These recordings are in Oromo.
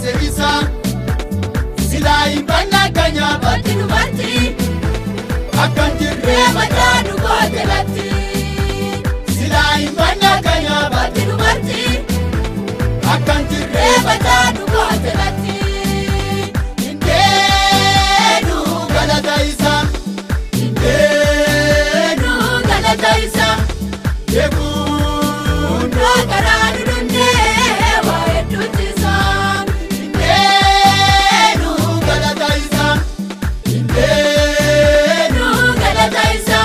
baase isa. Silaa hin banna kanya Baatti dubartii akkan jirree reebataa dhugoo jalatti. Silaa hin banna kanya Baatti dubartii akkan jirree reebataa dhugoo jalatti. Hindeenu galata isa. Hindeenu Nu galata isa eeguun. Hundoo karaa dudundee waa hedduutti isa. Hindeenu galata isa. Hindeenu Nu galata isa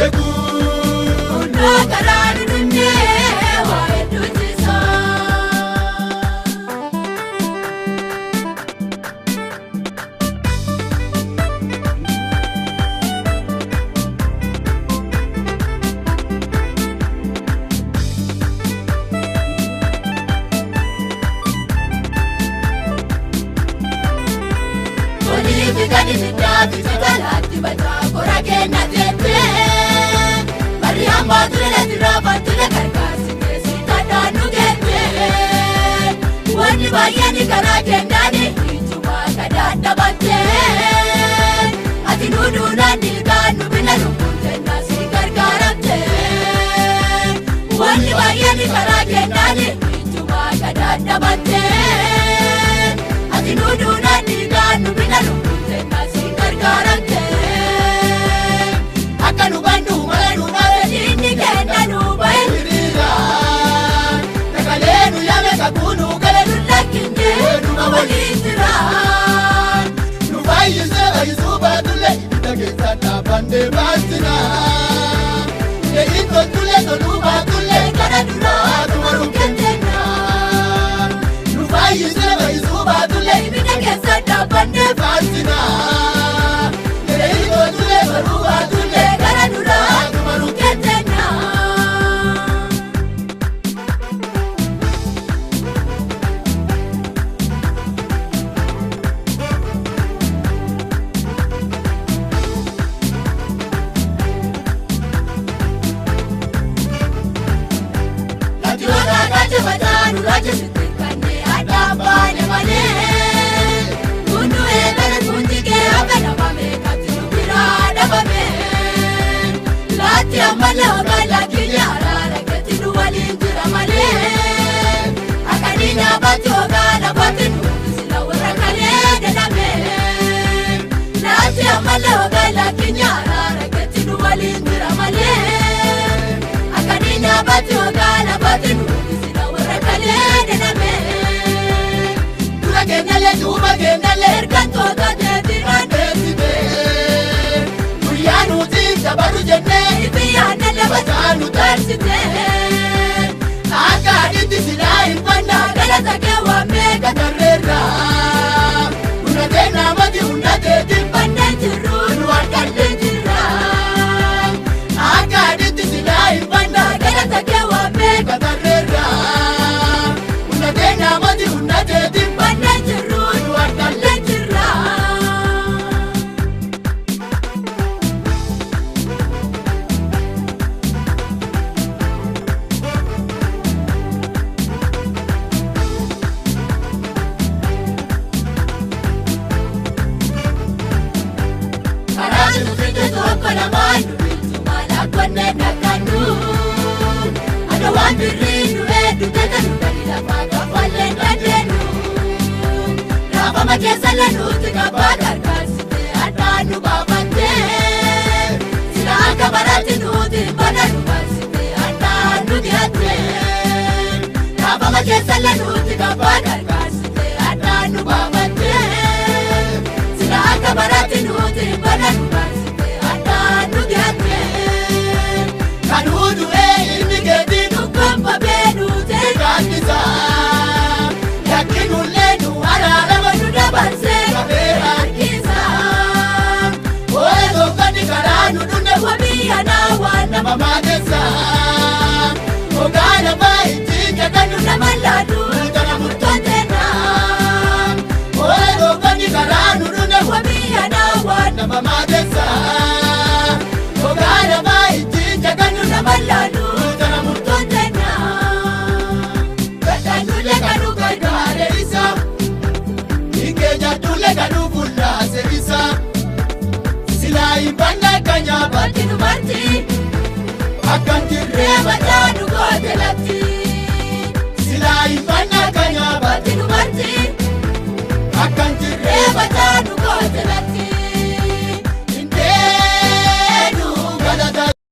eeguun. Hundoo karaa dudundee waa hedduutti isa. Oliifi gadi biddaa fi talaatti bataa kora kenna teettee. Barri hammaa ture lati raafatule gargaarsitee si kadhaan nu geettee. Wanni baay'een karaa kennaani ijuma kadhaan dhabattee. Ati nu duunaan dhiigaan nu bina lubbuun kennaa si gargaaramtee. Wanni baay'een karaa kennaani ijuma kadhaan dhabattee. Ati nu duunaan dhiigaan nu bina lubbuun kennaa si gargaaramtee. Akka nu bannu mala nu baase Inni kenna nu bahe hiriira. Sagalee nu yaame kakuu nu gale nu lakkinne numa waliin jira. Nu fayyisee fayyisuu baatullee ibidda keessa dhaabannee baasina. Dee'in toltullee toluu baatullee Gara duraa tumaruu kenna. Nu fayyisee fayyisuu baatullee Ibidda keessa dhaabbannee baasina. Dee'in toltullee toluu baatullee gara duraa tumaruu kenna. Latiyoota raajii mataa nu raajisitti kanneen addaan baane malee. Kundu eegale tunjigee hafe dhabame kati nu biraa dhabame. Laatti ammallee hoogaan lakkiyya araara keetti nu waliin jira malee. Akkanii nyaabatti hoogaan abbatti nu sila warra kalee dadhabe. Laatti ammallee hoogaan lakkiyya araara keetti nu waliin jira malee. Akkanii nyaabatti hoogaan abbatti nu sila warra kalee dadhabe. Dura keenyallee duuba keenyallee Ergantoota teetiraan deessitee. Guyyaa nuti dabaru jennee Ibiyyaan lafa mataa nu tarsitee. Akka adiitti silaa hin banna Galata kee waamee gatarreerra. Hundate namati hundateetiin bannee jirru nu harkallee jirra. Akka adiitti silaa hin banna Galata kee waamee gatarreerra. Hundate namati hundateetiin bannee jirru nu harkallee jirra. Karaa nu fide tokko lamaan nu bilchu maal akkonnee dhaqannu. Ada waan birrii nu hedduu keessa nu gadi lafaa kaffallee dandeenyu. Raafama keessa nuti qabbaa gargaarsite addaan nu baafattee. Sila akka baratti nuti bana nu baasite addaan nu dhiyaate. Raafama keessa nuti qabbaa gargaarsite addaan nu baafattee. Sila akka baratti nuti bana nu baasite addaan nu dhiyaate. Kan hudu'ee ilmi keetiin Dhukkubba beelute gaaddisa. Yakkinullee nu araarama nu dabarsee qabeera. harkisa. Ooye tokkonni karaa nu dhunne Wabiyya naa waan nama nama maateessa. Ogaa lafaa ittiin jagannu nama laatu tana murtoon teenna. Ooye tokkonni karaa nu dhunne Wabiyya naa waan nama maateessa. Ogaa lafaa ittiin jagannu nama laatu tana murtoon teenna. Gaddaanullee kan nu gargaare gargaare isa. Akkan jirree Reebataa nu goote lafti. Silaa ifannaa kan Baatti nyaabatti dubartii akkan jirree reebataa nu goote lafti.